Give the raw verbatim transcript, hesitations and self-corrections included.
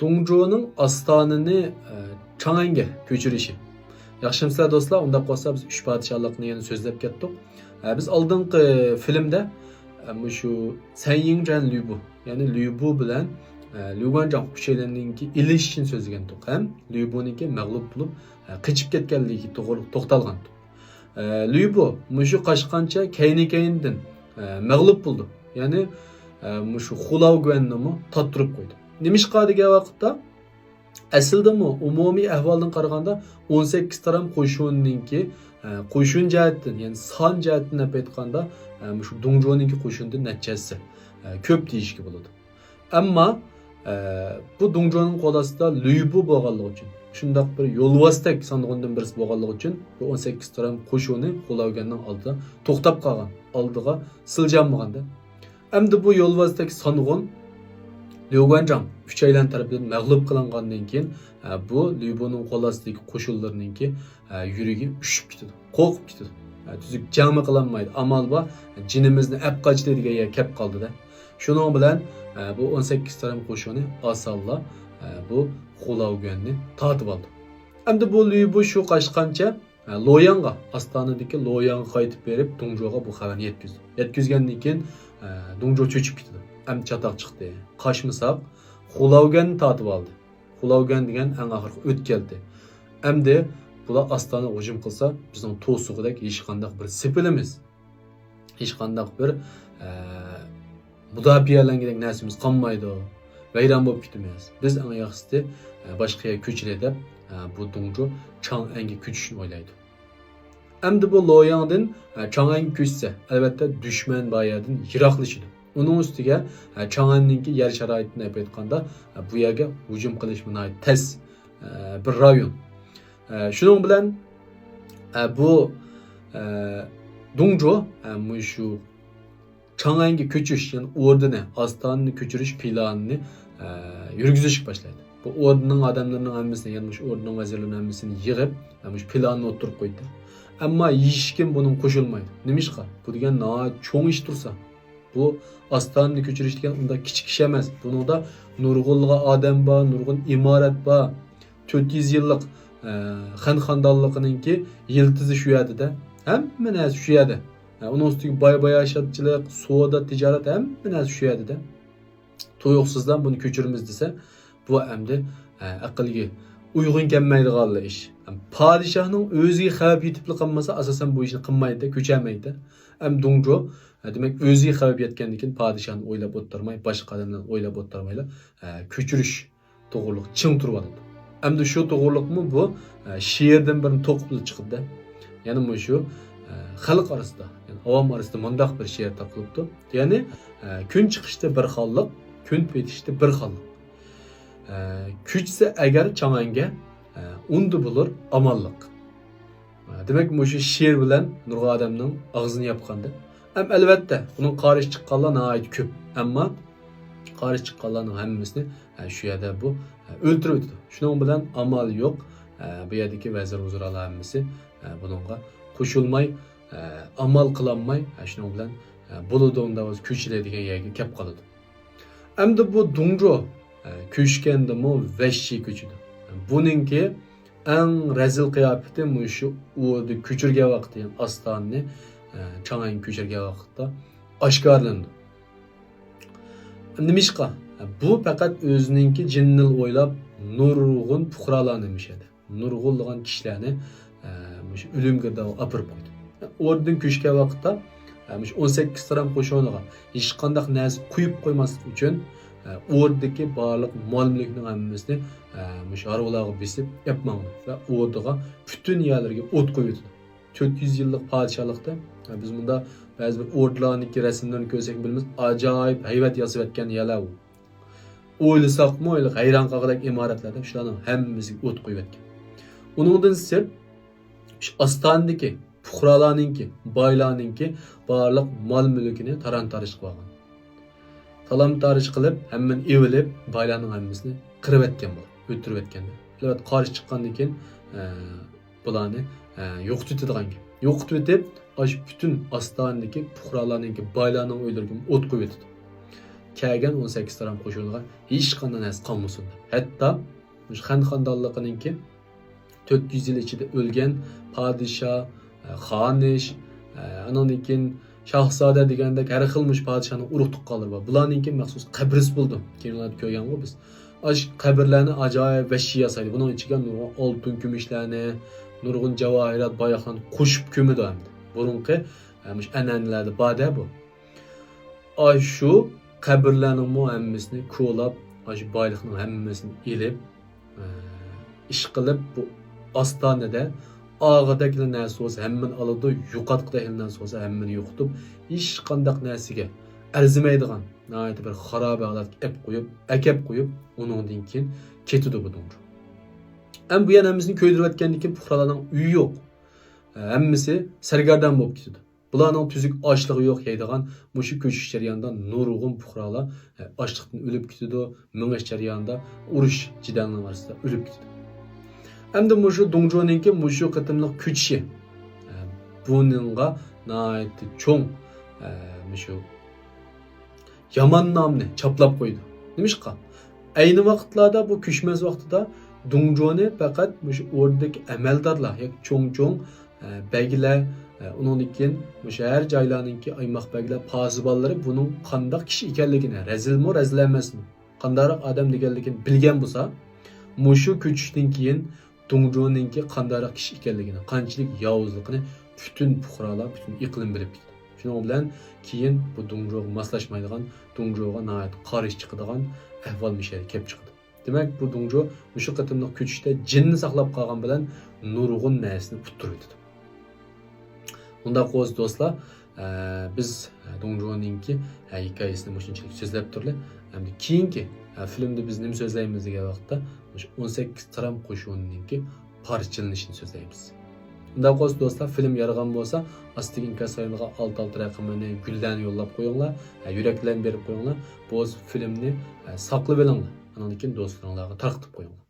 دۇڭجۇنىڭ ئاستانىنى، ئە، چاڭئەنگە كۆچۈرۈشى. ياخشىمۇسىلەر دوستلار؟ ئۇنداق بولسا بىز ئۈچ پادىشاھلىقنى يەنە سۆزلەپ كەتتۇق. ئە، بىز ئالدىنقى فىلىمدە، ئە، مۇشۇ سەن يىڭجەن لۈبۇ، يەنى لۈبۇ بىلەن، ئە، لۈگۇەنجاڭ ئۈچەيلەننىڭكى ئېلىشىشىنى سۆزلىگەنتۇق ھەم لۈبۇنىڭكى مەغلۇپ بولۇپ، ئە، قېچىپ كەتكەنلىكى توغرۇلۇق توختالغانتۇق. ئە، لۈبۇ مۇشۇ قاچقانچە كەينى-كەينىدىن، ئە، مەغلۇپ بولدى. يەنى، ئە، مۇشۇ خۇلاۋگۈەننىمۇ تاتتۇرۇپ قويدى. نېمىشقا دېگەن ۋاقىتتا، ئەسلىدىمۇ ئومۇمىي ئەھۋالدىن قارىغاندا، ئون سەككىز تارام قوشۇننىڭكى، ئە، قوشۇن جەھەتتىن، يەنى سان جەھەتتىن دەپ ئېيتقاندا، ئە، مۇشۇ دۇڭجۇنىڭكى قوشۇندىن نەچچە ھەسسە، ئە، كۆپ دېيىشكە بولىدۇ. ئەمما، ئە، بۇ دۇڭجۇنىڭ قول ئاستىدا لۈيبۇ بولغانلىقى ئۈچۈن، شۇنداق بىر يولۋاستەك سانغۇندىن بىرسى بولغانلىقى ئۈچۈن، بۇ ئون سەككىز تارام قوشۇنى خۇلاۋگەننىڭ ئالدىدا توختاپ قالغان، ئالدىغا سىلجانمىغاندا. ئەمدى بۇ يولۋاستەك سانغۇن ليۇگۇەنجاڭ ئۈچەيلەن تەرىپىدىن مەغلۇپ قىلىنغاندىن كېيىن، ئە، بۇ لۈيبۇنىڭ قول ئاستىدىكى قوشۇنلىرىنىڭكى، ئە، يۈرىكى ئۈشۈپ كېتىدۇ، قورقۇپ كېتىدۇ. ئە، تۈزۈك جەڭمۇ قىلالمايدۇ، ئامال بار، جېنىمىزنى ئەپ قاچتى دېگەن يەرگە كەپ قالدى-دە. شۇنىڭ بىلەن، ئە، بۇ ئون سەككىز تارام قوشۇنى ئاسانلا، ئە، بۇ خۇلاۋگۈەننى تارتىۋالدى. ئەمدى بۇ لۈيبۇ شۇ قاچقانچە، ئە، لوياڭغا، ئاستانىدىكى لوياڭغا قايتىپ بېرىپ، دۇڭجۇغا بۇ خەۋەرنى يەتكۈزدى. يەتكۈزگەندىن كېيىن، ئە، دۇڭجۇ چۆچۈپ كېتىدۇ. ئەمدى چاتاق چىقتى. قاچمىساق، خۇلاۋگۈەننى تارتىۋالدى. خۇلاۋگۈەن دېگەن ئەڭ ئاخىرقى ئۆتكەلدى. ئەمدى بۇلار ئاستانىغا ھۇجۇم قىلسا، بىزنىڭ توسۇقىدەك ھېچقانداق بىر سېپىلىمىز، ھېچقانداق بىر، ئە، مۇداپىئەلەنگۈدەك نەرسىمىز قالمايدۇ. ۋەيران بولۇپ كېتىمىز. بىز ئەڭ ياخشىسى، ئە، باشقا يەرگە كۆچىلى دەپ، ئە، بۇ دۇڭجۇ چاڭئەنگە كۆچۈشنى ئويلايدۇ. ئەمدى بۇ لوياڭدىن، ئە، چاڭئەنگە كۆچسە، ئەلۋەتتە، دۈشمەن بار يەردىن يىراقلىشىدۇ. ئۇنىڭ ئۈستىگە، ئە، چاڭئەننىڭكى يەر شارائىتىنى دەپ ئېيتقاندا، ئە، بۇ يەرگە ھۇجۇم قىلىش ناھايىتى تەس، ئە، بىر رايون. ئە، شۇنىڭ بىلەن، ئە، بۇ، ئە، دۇڭجۇ، ئە، مۇشۇ چاڭئەنگە كۆچۈش، يەنى ئوردىنى، ئاستانىنى كۆچۈرۈش پىلانىنى، ئە، يۈرگۈزۈشكە باشلايدۇ. بۇ ئوردىنىڭ ئادەملىرىنىڭ ھەممىسىنى، يەنى مۇشۇ ئوردىنىڭ ۋەزىرلىرىنىڭ ھەممىسىنى يىغىپ، ئە، مۇشۇ پىلانىنى ئوتتۇرىغا قويدى. ئەمما ھېچكىم بۇنىڭغا قوشۇلمايدۇ. نېمىشقا؟ بۇ دېگەن ناھايىتى چوڭ ئىش تۇرسا. بۇ ئاستانىنى كۆچۈرۈش دېگەن ئۇنداق كىچىك ئىش ئەمەس. بۇنىڭدا نۇرغۇنلىغان ئادەم بار، نۇرغۇن ئىمارەت بار. تۆت يۈز يىللىق، ئە، خەن خاندانلىقىنىڭكى يىلتىزى شۇ يەردە-دە. ھەممە نەرسە شۇ يەردە. ئە، ئۇنىڭ ئۈستىگە باي-باياشاتچىلىق، سودا، تىجارەت، ھەممە نەرسە شۇ يەردە-دە. تۇيۇقسىزلا بۇنى كۆچۈرىمىز دېسە، بۇ ئەمدى، ئە، ئەقىلگە ئۇيغۇن كەلمەيدىغانلا ئىش. پادىشاھنىڭ ئۆزىگە خەۋپ يېتىپلا قالمىسا، ئاساسەن بۇ ئىشنى قىلمايدۇ، كۆچەلمەيدۇ. ئەمدى دۇڭجۇ، ئە، دېمەك، ئۆزىگە خەۋپ يەتكەندىن كېيىن پادىشاھنى ئويلاپ ئولتۇرماي، باشقا ئادەملەرنى ئويلاپ ئولتۇرمايلا، ئە، كۆچۈرۈش توغرۇلۇق چىڭ تۇرۇۋالىدۇ. ئەمدى شۇ توغرۇلۇقمۇ بۇ، ئە، شېئىردىن بىرنى توقۇپلا چىقىدۇ-دە. يەنى مۇشۇ، ئە، خەلق ئارىسىدا، يەنى ئاۋام ئارىسىدا مۇنداق بىر شېئىر تارقىلىپتۇ. يەنى، ئە، كۈن چىقىشتا بىر خانلىق، كۈن پېتىشتا بىر خانلىق. ئە، كۆچسە ئەگەر چاڭئەنگە، ئە، ئۇندا بولۇر ئامانلىق. ئە، دېمەك، مۇشۇ شېئىر بىلەن نۇرغۇن ئادەمنىڭ ئاغزىنى ياپقاندا. ئەم، ئەلۋەتتە، بۇنىڭ قارشى چىققانلار ناھايىتى كۆپ. ئەمما قارشى چىققانلارنىڭ ھەممىسىنى، ئە، شۇ يەردە بۇ، ئە، ئۆلتۈرۈۋېتىدۇ. شۇنىڭ بىلەن ئامال يوق. ئە، بۇ يەردىكى ۋەزىر ۋۇزرالار ھەممىسى، ئە، بۇنىڭغا قوشۇلماي، ئە، ئامال قىلالماي، ئە، شۇنىڭ بىلەن، ئە، بولىدۇ، ئۇنداق بولسا كۆچىلى دېگەن يەرگە كەپ قالىدۇ. ئەمدى بۇ دۇڭجۇ، ئە، كۆچكەندىمۇ ۋەھشىي كۆچىدۇ. بۇنىڭكى ئەڭ رەزىل قىياپىتى مۇشۇ ئوردىنى كۆچۈرگەن ۋاقىتتا، يەنى ئاستانىنى، ئە، چاڭئەنگە كۆچۈرگەن ۋاقىتتا ئاشكارىلىنىدۇ. نېمىشقا؟ بۇ پەقەت ئۆزىنىڭكى جېنىنىلا ئويلاپ، نۇرغۇن پۇقرالارنى مۇشۇ يەردە، نۇرغۇنلىغان كىشىلەرنى، ئە، مۇشۇ ئۆلۈم گىردابىغا ئاپىرىپ قويدى. ئوردىدىن كۆچكەن ۋاقىتتا، ئە، مۇشۇ ئون سەككىز تارام قوشۇنىغا ھېچقانداق نەرسە قويۇپ قويماسلىق ئۈچۈن، ئە، ئوردىدىكى بارلىق مال-مۈلۈكنىڭ ھەممىسىنى، ئە، مۇشۇ ھارۋىلارغا بېسىپ ئېلىپ ماڭدى ۋە ئوردىغا پۈتۈن يەرلىرىگە ئوت قويۇۋېتىدۇ. تۆت يۈز يىللىق پادىشاھلىقتا، بىز مۇندا بەزى بىر ئوردىلارنىڭكى رەسىملىرىنى كۆرسەك بىلىمىز، ئاجايىپ ھەيۋەت ياسىۋەتكەن يەرلەر ئۇ. ئويلىساقمۇ، ھېلىقى ھەيران قالغۇدەك ئىمارەتلەردە شۇلارنىڭ ھەممىسىگە ئوت قويۇۋەتكەن. ئۇنىڭدىن سىرت، شۇ ئاستانىدىكى پۇقرالارنىڭكى، بايلارنىڭكى بارلىق مال-مۈلكىنى تالان-تارىج قىلىۋالغان. تالان-تارىج قىلىپ، ھەممىنى ئېلىۋېلىپ، بايلارنىڭ ھەممىسىنى قىرىۋەتكەن بۇلار، ئۆلتۈرۈۋەتكەن. ئەلۋەتتە، قارشى چىققاندىن كېيىن، ئە، بۇلارنى، ئە، يوقىتىۋېتىدىغان گەپ. يوقىتىۋېتىپ، ئاشۇ پۈتۈن ئاستانىدىكى پۇقرالارنىڭكى، بايلارنىڭ ئۆيلىرىگە ئوت قويۇۋېتىدۇ. كەلگەن ئون سەككىز تارام قوشۇنىغا ھېچقانداق نەرسە قالمىسۇن دەپ. ھەتتا مۇشۇ خەن خاندانلىقىنىڭكى تۆت يۈز يىل ئىچىدە ئۆلگەن پادىشاھ، خانىش، ئانىڭدىن كېيىن شاھزادە دېگەندەك ھەر خىل مۇشۇ پادىشاھنىڭ ئۇرۇق تۇغقانلىرى بار. بۇلارنىڭكى مەخسۇس قەبرىسى بولىدۇ. كېيىنلەردە كۆرگەنغۇ بىز. ئاش قەبرىلەرنى ئاجايىپ ۋەھشىي ياسايدۇ. بۇنىڭ ئىچىگە نۇرغۇن ئالتۇن كۈمۈشلەرنى، نۇرغۇن جاۋاھىرات بايلىقلارنى قوشۇپ كۆمىدۇ ئەمدى. بۇرۇنقى، ئە، مۇشۇ ئەنئەنىلەردە بار-دە بۇ. ئاشۇ قەبرىلەرنىڭمۇ ھەممىسىنى كولاپ، ئاشۇ بايلىقنىڭ ھەممىسىنى ئېلىپ، ئە، ئىشقىلىپ بۇ ئاستانىدە ئالغۇدەكلا نەرسە بولسا ھەممىنى ئالىدۇ، يوقاتقۇدەكلا نەرسە بولسا ھەممىنى يوقىتىپ، ھېچقانداق نەرسىگە ئەرزىمەيدىغان ناھايىتى بىر خارابە ھالەتكە ئەپ قويۇپ، ئەكەپ قويۇپ، ئۇنىڭدىن كېيىن كېتىدۇ بۇ دۇڭجۇ. ئەمما بۇ يەر ھەممىسىنى كۆيدۈرۈۋەتكەندىن كېيىن پۇقرالارنىڭ ئۆيى يوق. ھەممىسى سەرگەردان بولۇپ كېتىدۇ. بۇلارنىڭ تۈزۈك ئاشلىقى يوق يەيدىغان مۇشۇ كۆچۈش جەريانىدا نۇرغۇن پۇقرالار، ئە، ئاچلىقتىن ئۆلۈپ كېتىدۇ، مېڭىش جەريانىدا ئۇرۇش جېدەلنىڭ ئارىسىدا ئۆلۈپ كېتىدۇ. ئەمدى مۇشۇ دۇڭجۇنىڭكى مۇشۇ قېتىملىق كۆچۈشى، ئە، بۇنىڭغا ناھايىتى چوڭ، ئە، مۇشۇ يامان نامنى چاپلاپ قويىدۇ. نېمىشقا؟ ئەينى ۋاقىتلاردا بۇ كۆچمەس ۋاقتىدا دۇڭجۇنى پەقەت مۇشۇ ئوردىدىكى ئەمەلدارلار ياكى چوڭ-چوڭ، ئە، بەگلەر، ئە، ئۇنىڭدىن كېيىن مۇشۇ ھەر جايلارنىڭكى ئايماق بەگلەر، پاسىبانلىرى بۇنىڭ قانداق كىشى ئىكەنلىكىنى، رەزىلمۇ، رەزىل ئەمەسمۇ، قانداقراق ئادەم دېگەنلىكىنى بىلگەن بولسا، مۇشۇ كۆچۈشتىن كېيىن دۇڭجۇنىڭكى قانداقراق كىشى ئىكەنلىكىنى، قانچىلىك ياۋۇزلۇقىنى پۈتۈن پۇقرالار، پۈتۈن ئىقلىم بىلىپ كېتىدۇ. شۇنىڭ بىلەن كېيىن بۇ دۇڭجۇغا ماسلاشمايدىغان، دۇڭجۇغا ناھايىتى قارشى چىقىدىغان ئەھۋال مۇشۇ يەردە كېلىپ چىقىدۇ. دېمەك، بۇ دۇڭجۇ مۇشۇ قېتىملىق كۆچۈشتە جېنىنى ساقلاپ قالغان بىلەن نۇرغۇن نەرسىنى ئۇتتۇرۇۋېتىدۇ. ئۇنداق بولسا دوستلار، ئە، بىز دۇڭجۇنىڭكى، ئە، ھېكايىسىنى مۇشۇنچىلىك سۆزلەپ تۇرلى. ئەمدى كېيىنكى، ئە، فىلىمدە بىز نېمە سۆزلەيمىز دېگەن ۋاقىتتا، مۇشۇ ئون سەككىز تارام قوشۇنىنىڭكى پارچىلىنىشىنى سۆزلەيمىز. ئۇنداق بولسا دوستلار، فىلىم يارىغان بولسا، ئاستىدىكى ئىنكاس سايتىغا ئالتە ئالتە رەقىمىنى، گۈللەرنى يوللاپ قويۇڭلار، ئە، يۈرەكلەرنى بېرىپ قويۇڭلار. بولسا فىلىمنى، ئە، ساقلىۋېلىڭلار. ئاندىن كېيىن دوستلىرىڭلارغا تارقىتىپ قويۇڭلار.